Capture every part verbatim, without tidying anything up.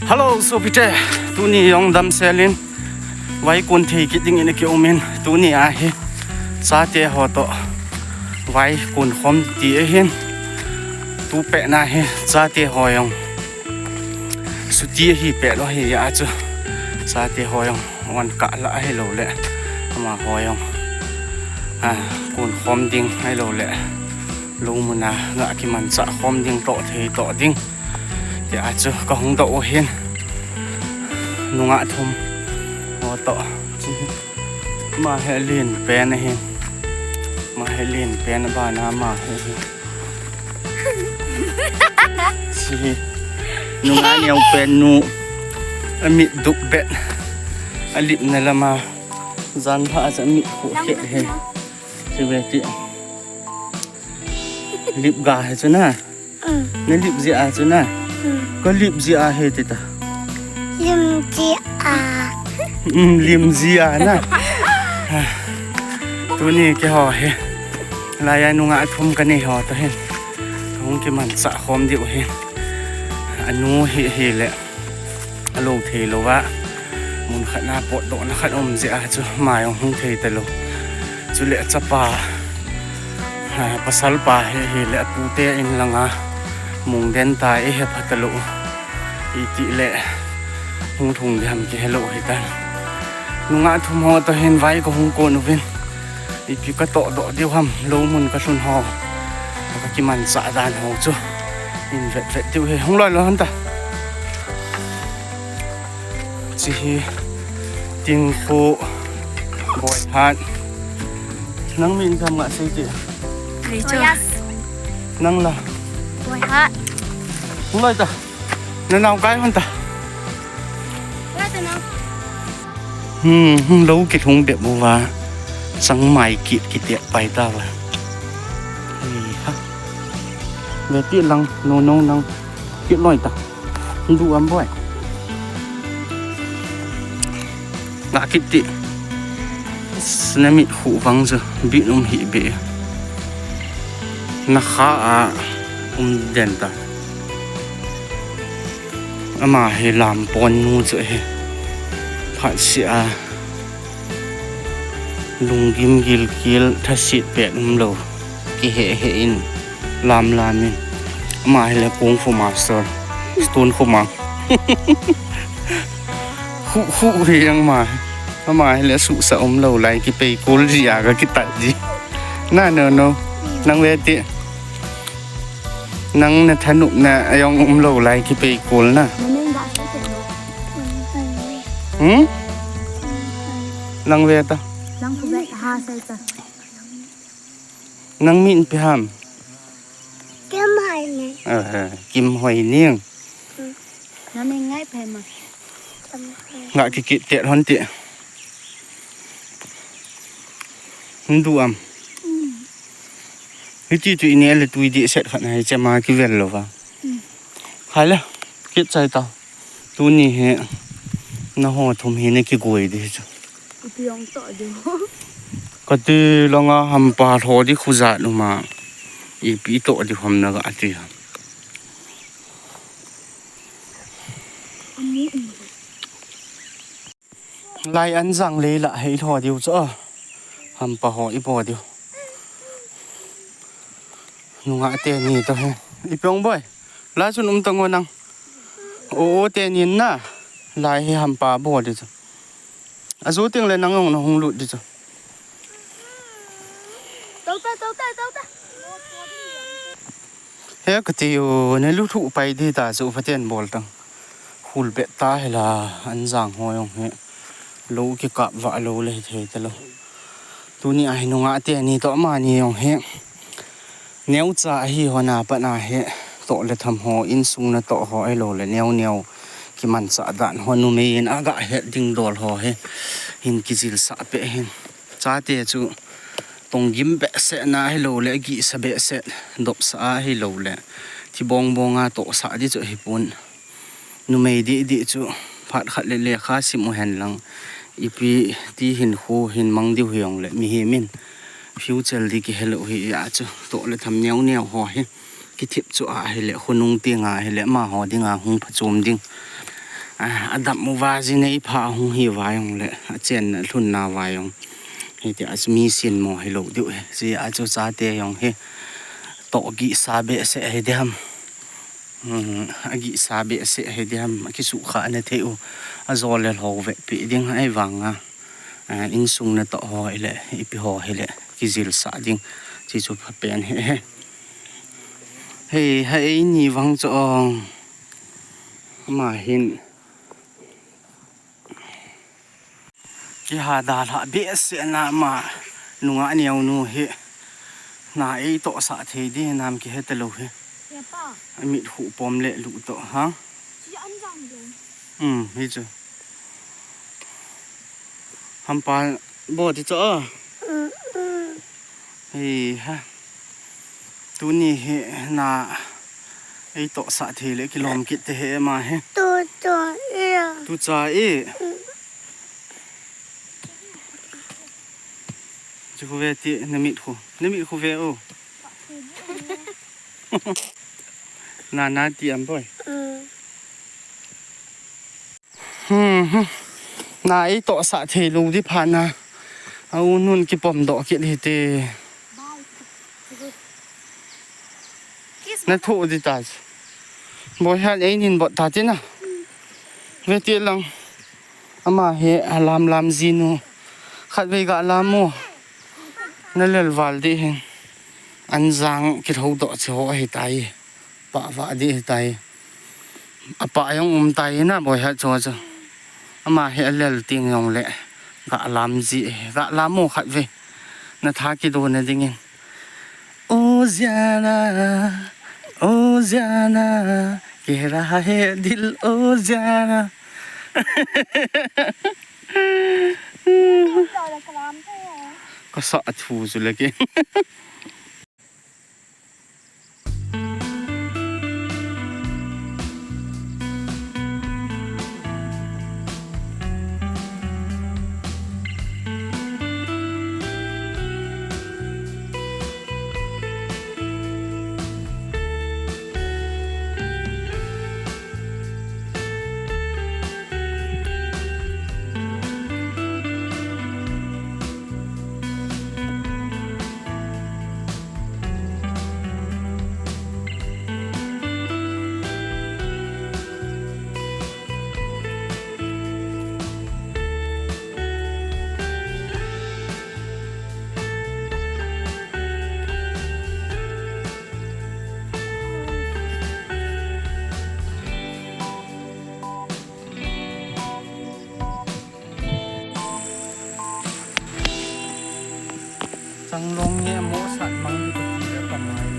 Hello, sopite. Tuni jong damsel in vai kun thei kit dingin akium in, tuni a hi chate ho toh vai kun khom ti ahin. Tu pet na hi chate ho jong chuti ahi pet lou hi a chu, chate ho jong on kah la ahilou le, amaho jong, a, kun khom ding ahilou le, lou mun a ga kimanchah khom ding, toh thei toh ding. Tia chu kahung doh u ahin. Nungah thum ho toh. Ama hi alen pen ahin. Ama hi alen pen, abana ama hi ahin. Hiche hi nungah neo pen nu. Amit dup bet. Alipna lama. Jan pha a chu amit khuh khet hi. Hiche ve ti. Lip ga hi chu na. Mm. Na lip jia chu na. Mm. Ka lip jia hi ti ta. Lim jia. Mm, lim jia na. Tuni keiho hi. Laiya nungah thum kanei ho toh hin. Hung kimanchah khom diu ahin. Anu hi, hile. Alou thei lou a, mun khat na potdohna khat um jeh a chu, ama jong hung thei talou. Chule chapa, a, pasal pa hi, hile apute in langa, mung den ta, eihe pha talou. Itile, hung lhung ding ham kihelou hitan. Nungah thum ho toh hin vai kahung kon uvin. Ipi katoh doh diu ham, lou mun kalhun ho. Kakimanchah dan ho chu. In vet vet diu hi, hung loi loi hon ta. Hiche hi Tingkhu Boihat. Nang min tham nga sei ti. Rachel. Nang la. Boihat. Hung loi ta. Na nao kai hon ta. Where the now? Hmm, hmm, lou kilhung bep uva. Changmai kit kiti pai ta va. Ei ha. Ve ti lang, no, no, nang. Kit loi ta. Du am boi. Nga kit ti. Na mit khu vang chu, bit um hi be. Na kha a um den ta. Ama hi lam pon nu chu hi. Phat si a. Lunggim gilkel thasit pet umlou. Kihe he in. Lam lam in. Ama hi le kung fu master. Stone khu ma. Khu khu hi ang ma. Ama hi le suhsa umlou lai kipei kul ji a ka kitat ji. Na no no. Nang ve ti. Nang na thanop na a jong umlou lai kipei kul na. Hmm? Nang ve ta. Nang khu ve ha sai ta. Nang min ipi ham? Kim Hoi Ning. Eh, Kim Hoi Ning. Hmm. Na min ngai phe ma. Nga kikit tet hon ti. Hindu am. Hmm. Hiti tu ini ele tu idi set khat na hi chema kivel lou va. Hmm. Hai le, kit chai ta. Tuni hi, naho thum hi na kigoi di chu. Ipi jong toh di. Kati langa hampa lho di khu jat um a. Ipi toh di ham na ga ti. Lai an jang lei la hei lho diu chu a. Hampa ho i po diu. Nungah teni toh hi. Ipi jong boi. Lai chun um tang o nang. O, o teni na. Lai hi hampa bo di chu. Ajo teng le nang jong na hung lut di chu. Tau ta, tau ta, tau ta. He kati u, ne lu thu pai di ta chu phaten bol tang. Khul bet ta hi la, an jang ho jong hi. Lou kikap vah lou le hi thei ta lou. Tuni a hi nungah teni toh amani jong hi. Neocha ahi hon a pat a hi. Toh le tham ho, insung natoh ho ahilou le neo neo. Kimanchah dan ho numei in aga het ding dol ho hi. Hin kijilsah peh hin. Chate chu tonggim behseh na ahilou le, agihsa behseh, dopsah ahilou le, thi bong bong a tohsah di chu ahipon. Numei didi chu phat khat le lekha sim u hen lang, ipi ti hinkho hin mang diu hijongle, mihem in future di kihelou hi a chu, toh le tham neo neo ho hi. Kithip chu ahile, khonung tenga ahile, amaho dinga hung phachom ding. A, adap uva ji nei pha hung hi uva jong le, achenna lhunna uva jong. Hiti a chu mi sin mo hilou diu hi. Ji a chu chate jong hi. Toh gihsa behseh hi diham. Hmm, agihsa behseh hi diham. Akisukha na thei u. Ajo le lhou ve pi ding ahi vanga. A, insung natoh ho hile, ipi ho hile. Kijilsa ding. Chi chu pha pen hi. Hei, hei ni vang chu ong. Ama hin. Kiha dalha behseh na ama nunga neo nu hi. Na ei tohsah thei di nam kihe talou hi. Amit hu pom le lu toh ha. Chi an jang do. Um, hi chu. Hampa bo ti chu a. Hei ha. Tuni hi na ei tohsah thei le kilom kit te hi ama hi. Tu cha i. Tu cha i. Chu khu ve ti na mit khu. Na mit khu ve o. Na na ti am boi. Hmm, hmm. Na ei tohsah thei lou di pha na. A u nun kipom doh kit hi te. Na thu di ta. Boi han ei nin bot ta ti na. Ve ti lang. Ama hi alam lam ji nu. Khat vei ga lam mo. Na lel val di hin. An jang ki tho doh chi ho hi tai. Pa va di tai. Apa jong um tai na boi ha cho cho. Ama hi a lel ting jong le. Ga lam ji, ga lam mo khat ve. Na tha ki do na ding in. O jana, o jana, ke raha hai dil o jana. Ka sa thu chu le ke. Changlong nge mo sat mang di ka ti da ka mai.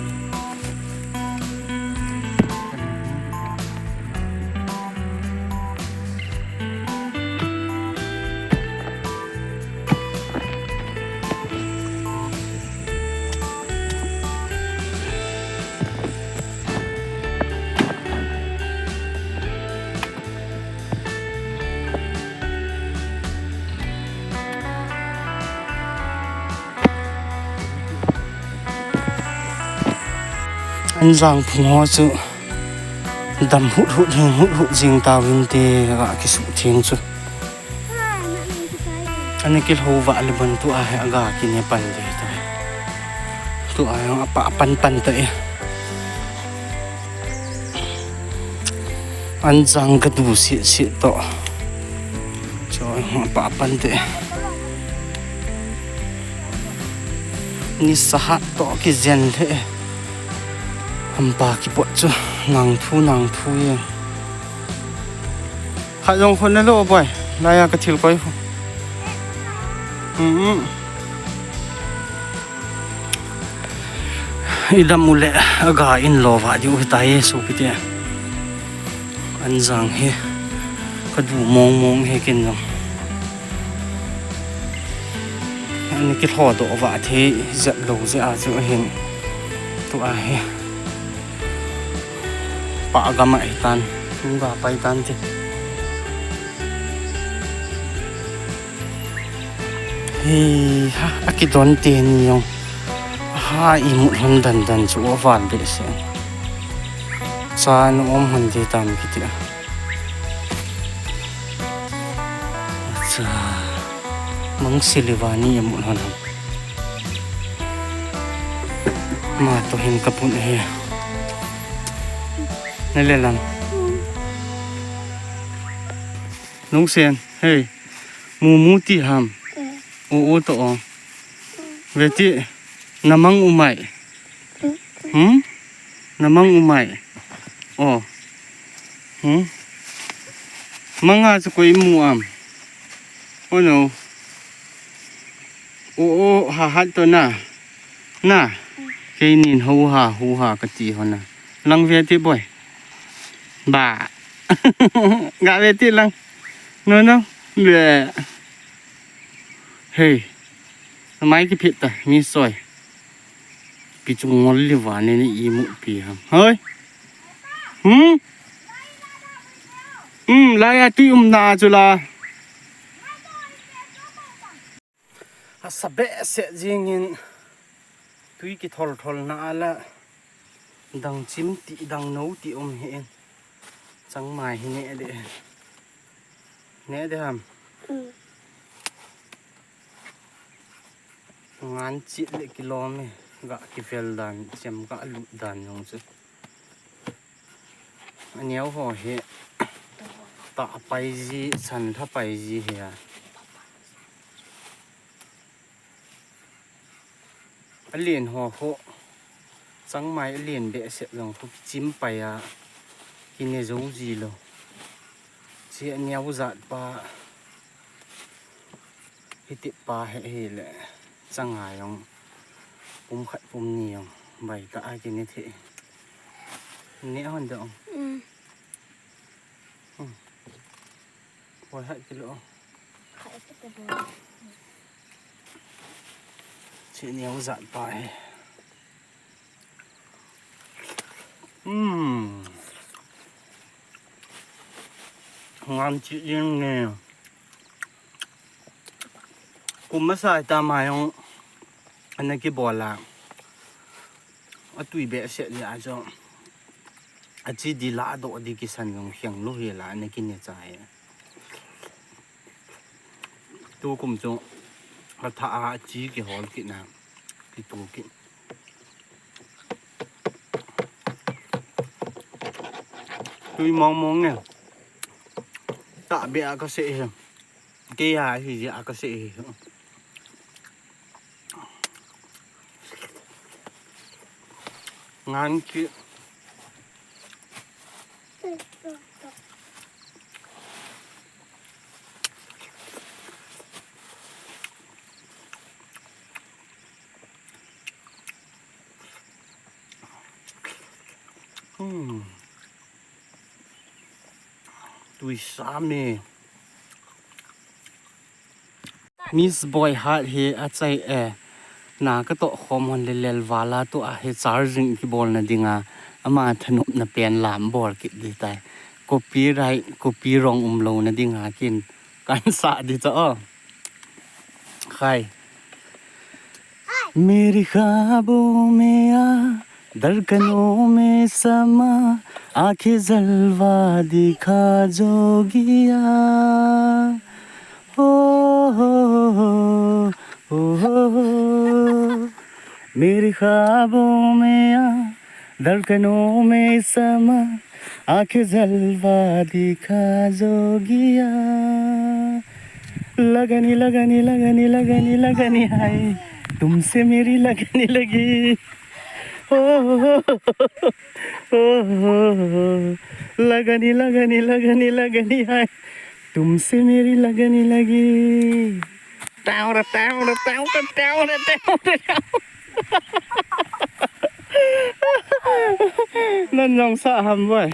An jang phung ho chu dam hut hut hing hut hut jing tauvin te ga kisuh theng chu. Ani kilhou vah le ban tua hi aga kine pan de ta. Tua hi apa pan pan ta e. An jang ka du si si to. Cho hi apa pan de. Ni sahat to kijen the. Hampa kipot chu nang thu nang thu ye. Khat jong khun na lo boi. Laiya ka thil koi khu. Mm. I dam u le aga in lo va diu hi tai su kiti. An jang hi ka du mong mong hi kin jong. Ani kilhou doh va thei jep lo je a chu hin. Tua hi. Pa gam a hi tan. Tung ga pai tan ti. Hi ha, a kidon te ni jong. Ha i mut hon dan dan chu o van behseh. Cha nu om hon de tam kiti a. Mangsi le vani amu lhon ham. Ma to hin kapun ahi. Nale lang. Nungsen, hey. Mumu ti ham. U u to o. Veti. Namang umai. Hmm? Namang umai. Oh. Hmm? Manga chu koi mu am. Oh no. Oh, oh, ha hat to na. Na. Keinin ho ha, hu ha kati ho na. Lang veti boy. Ba. Ga veti lang. No, no. Be. Hey. Mai ki phit ta, mi soi. Pi chu ngol li vani ni imu pi ham. Hoi. Hmm? Hmm, lai a tui um na chu la. Asa behseh jingin tui kithol thol na ala dang chim ti dang no ti um hi in. Changmai hi ne de. Ne de ham. Ngan chit le kilom e, ga kivel dan, chem ga lut dan jong chu. Aneo ho hi ta pai ji, san tha pai ji hi a. Alen ho ho, changmai alen behseh jong khu kichim pai a, kine jou ji lou. Chi aneo jat pa, hiti pa he, hile, changa jong, pum khat pum ni jong, bai ta a kine the. Ne hon dong. Mm. Hmm. Boi hat kilo. Chi neo jat pa hi. Hmm. Ngan chi jing ne. Kum masa ta ma jong ana kibol a. Atui behseh jeh a chu. Achi di la do di kisan jong hiang lou hi la ana kine chai. Tukum chu atha a chi kihol kit na, kitu kit. Tui mong mong ne. Tahbeh a kasei hi. Kei a hi jeh a kasei hi. Ngan ki. Hmm. Tui sa me. Miss Boy hat hi achai e. Na katoh khom hon le lel vala tu a hi charging kibol na dinga. Ama thanop na pen lam bol kit di tai. Copyright, copy wrong um lou na dinga kin kan sa di cha o. Khai. मेरी ख्वाबों में आ, धड़कनों में समा, आके जलवा दिखा जोगिया। ओ हो हो हो, ओ हो हो हो। मेरी ख्वाबों में आ, धड़कनों में समा, आके जलवा दिखा जोगिया। लगनी लगनी लगनी लगनी लगनी हाय, तुमसे मेरी लगनी लगी। ओ हो हो हो, ओ हो हो हो। लगनी लगनी लगनी लगनी हाय, तुमसे मेरी लगनी लगी। Taura, taura, taura, taura, taura, taura. Nan jong sa ham boy.